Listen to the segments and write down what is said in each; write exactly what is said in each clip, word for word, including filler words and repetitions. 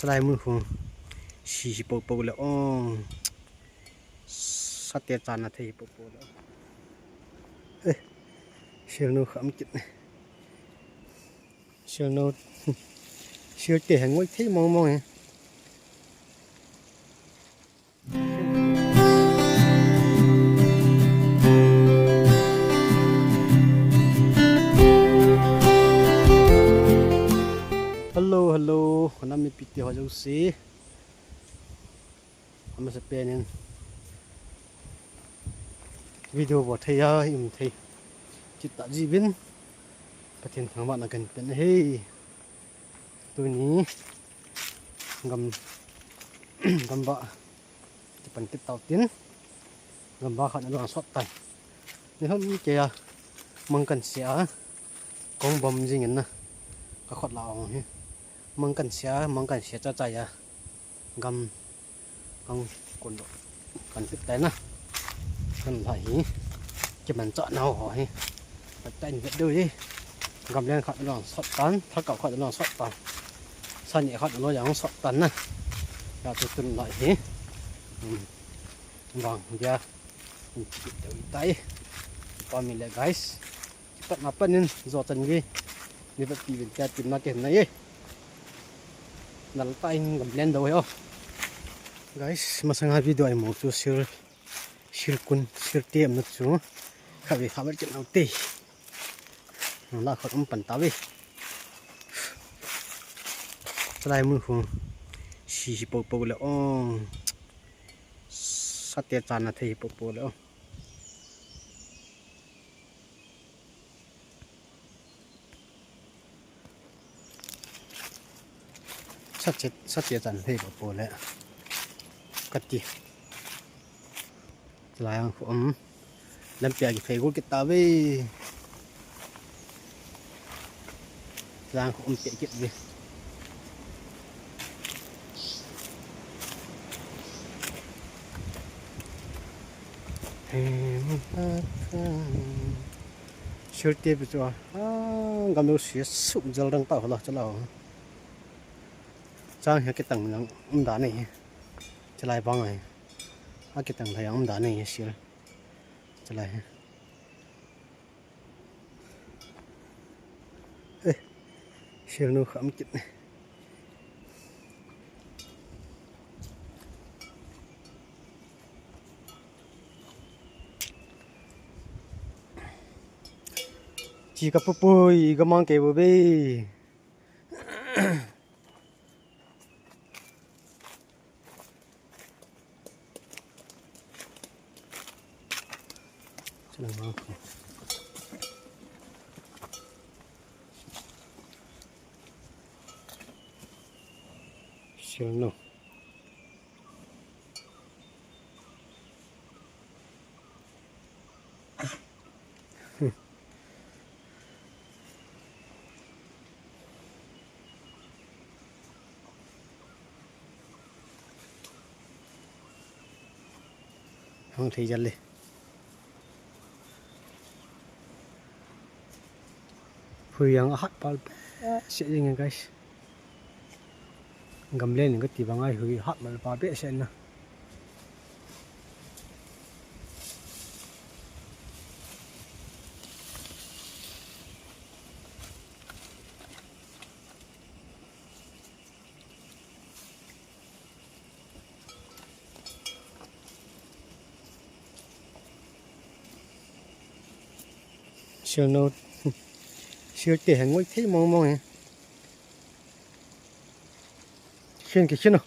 Chalai mun khu si hi popo le ong. Sate chana thei hi popo le ong. Eh, Silnu kham kit. Silnu, Silte heng ngoi thei mong mong e. Hello, hello. Kanam mipite ho jouse. Amasapen in video bol thei a, i um thei. Chita jibin. Pathen thangvahna kahin pen ahi. Tuni gam, gam ba. Kipan kit tau tin. Gam ba khat na lang sot tan. Ni hom ke a. Mang kan sia. Kong bom jing in na. Ka khot la ong hi. Mang kan sia, mang kan sia cha cha ya. Gam kang kun do. Kan pit tai na. Kan la hi. Kiman cha nau ho hi. Pat tai ni vet do hi. Gam len khat long sot tan, thakau khat long sot tan. Sani khat long yang sot tan na. Ya tu tun la hi. Hmm. Vang dia. Hmm, pit tai. Pa mi le guys. Pat na pat nin jo chan nge. Ni pat pi vin tia tin na ke na ye. Nal ta in gam len do yo. Guys, masanga video ai mo chu sil, sil kun, sil te am na chu. Kha ve kha ver chin au te. La khot um pan ta ve. Chalai mun khu si hi popo le ong. Sate chana thei hi popo le ong. Sate, sate chan thei popo le. Kati. Chalai ang khu um. Lampi a kiphei gol kit ta ve. Chalai ang khu um peh kit ve. Silte pi chu a, a, gam lo si suk jal dang ta ho la chala ho. Chang hi kitang lang um da nei. Chalai bang ai. A kitang lai um da nei sil. Chalai hi. Eh, Silnu kham kit. Chi ka pupui, ka mang ke bu be. Silnu. Hung thei jal le. Hui ang hat pal pe se jing guys. Gamlen ka ti bang ai hui hat mal pa behseh na. Silnu. Silte heng ngoi thei mong mong e. Khin ki khin o.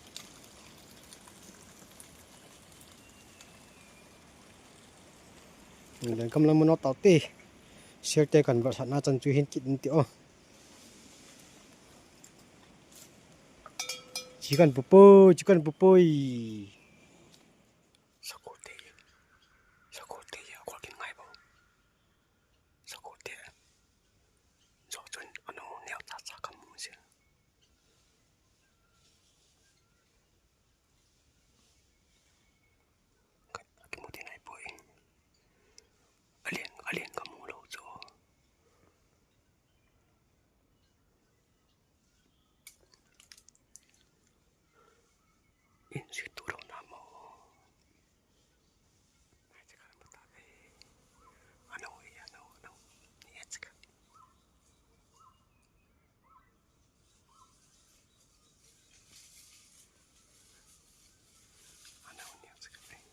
Leng kam lang mun o tau te. Silte kan bar sat na chan chu hin kit in ti o. Chikan pupui, chikan pupui. Sakol te. Sakol te ya, kol kin ngai bo. Sakol te. Jo chun anu neo cha cha kam mu sil. Ka, kimu ti nai poi. Alen, alen ka mu lo cho. Insi turo namo. Ai, chika, bata, eh. Ano, eh, ano, ano. Ni, eh, chika. Ano, ni, eh, chika, eh.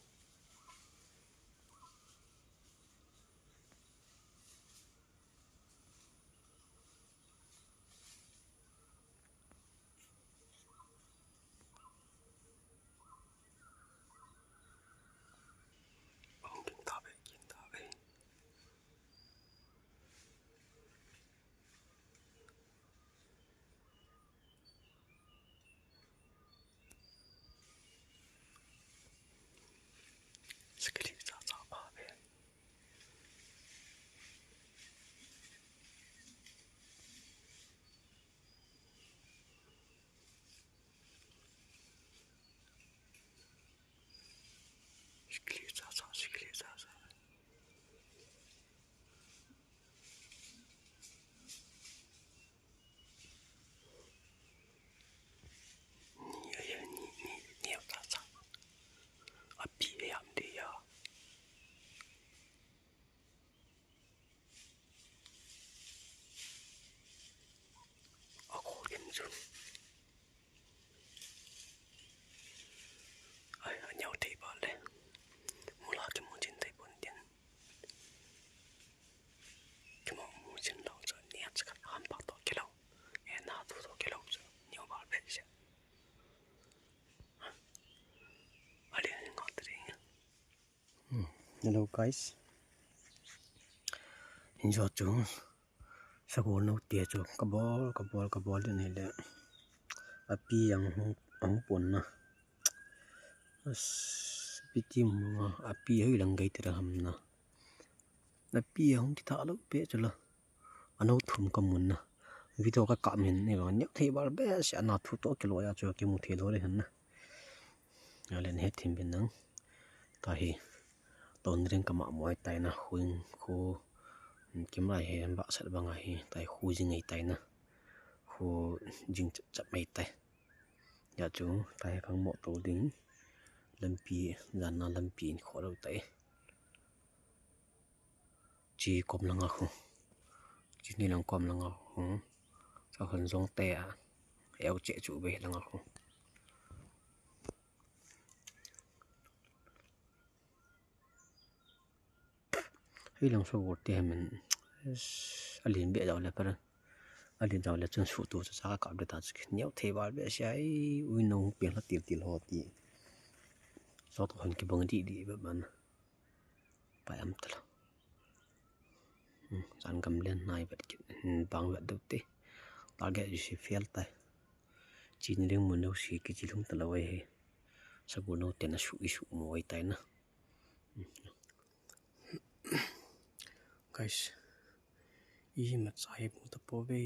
Ni, ni, ni, ni, ni, ta, ta. Api, eh, am, de, ya. Ako, in, jun. Ai, a neo thei ba le. Mula kimu chin thei pon tin. Kimu mu chin lou chu, nia chu khat ham pa to kilo. E na tu to kilo chu, neo ba be se. Ale ni ngot ri. Hmm. Hello guys. Injo chu. Sagol nou te chu kabol, kabol, kabol din hile. Api jong hung, hung pon na. As, api ti mu nga, api hoi lang gai tira ham na. Api hung kitha lou pe chu la. Anou thum kamun na. Video ka kap min ni bang neo thei bal be se ana thu to kilo ya chu kimu thei lou le han na. Alen he thim bin nang. Tahi. Ton ring kama moi tai na, huing khu. Kim lai he ba sat bang ahi. Tai khu jing ai tai na. Khu jing chap chap mai tai. Ya chu, tai khang mo to ding. Lampi, jan na lampi in kho lou tai. Chi kom langa khu. Chi ni lang kom langa khu. Sa khon jong te a. Eu che chu be langa khu. Hei lang so te min. Alin be jao le par. Alin jao le chun su tu cha ka kap de ta chu. Neo thei bal be sia ai. Ui no pe la til til ho ti. So to hon ki bang di di ba man. Pai am talo. Hmm, jan gam len nai vet kit. Hmm, bang vet deu te. Target isi fail tai. Chin ring mun deu si kichi lung talo ai he. Sagol nou ten a su i su mo ai tai na. Hmm. Guys. I ma cha hi mu ta po ve.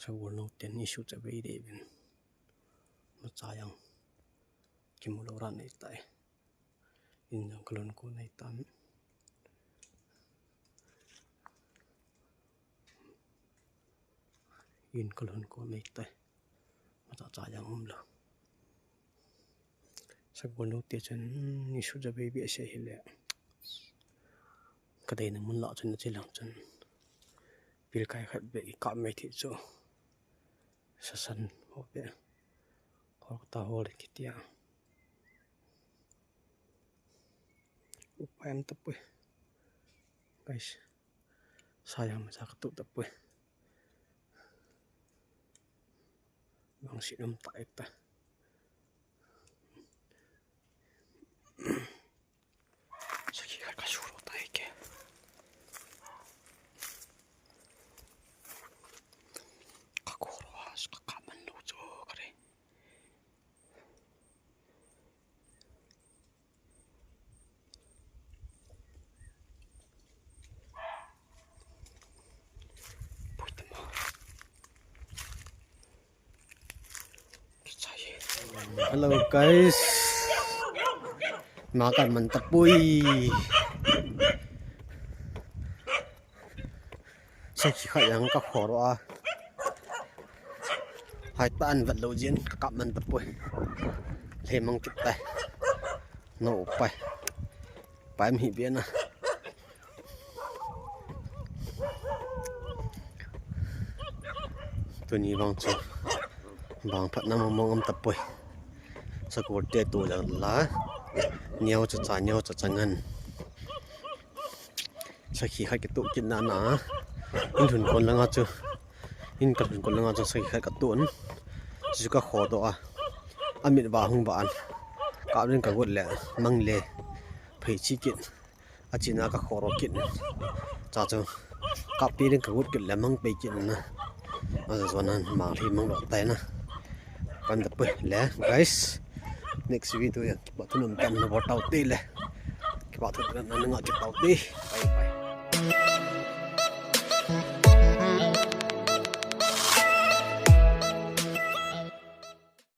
Sagol nou ten i su cha ve de ben. Ma cha yang. Kimu lou ran ai tai. In jong kalhun kon nai tan. In kalhun kon nai tai. Mata cha jang um lou. Sagol nou te chun ni su ja baby ase hile. Kadei na mun la chun na chilang chun. Pil kai khat be i kap mai thi chu. Sasan ho be. Hol ta hol kitia. Upai um tapoi. Guys. Sayang masa katu tapoi. Bang si um ta ita. Sakhi khat ka suro tai ke. Ka koro has ka kaman lo cho kare. Hello guys. Makan mantap boy. Sakhi khat yang ka khoro a. Hai tan vet lou jin ka kap man tapoi. Lei mang kit tai. No pai. Pai mi be na. Tuni vang chu. Vang phat na mong mong um tapoi. Sakol te tu jang la. Niau cha cha, niau cha cha ngan. Sakhi khat kituh kit na na. In lhun kon langa chu. In ka lhun kon langa chu sakhi khat katuh in. Chu ka kho doh a. Amit va hung va an. Ka rin ka got le mang le. Phei chi kit. A china ka kho ro kit. Cha chu. Ka pi rin ka got kit le mang pei kit na. A zo nan ma li mang lo tai na. Kan da pui le guys. Next video ya. Kipa thu nam tan na botau te le. Kipa thu nam na nga kitau te. Bye bye.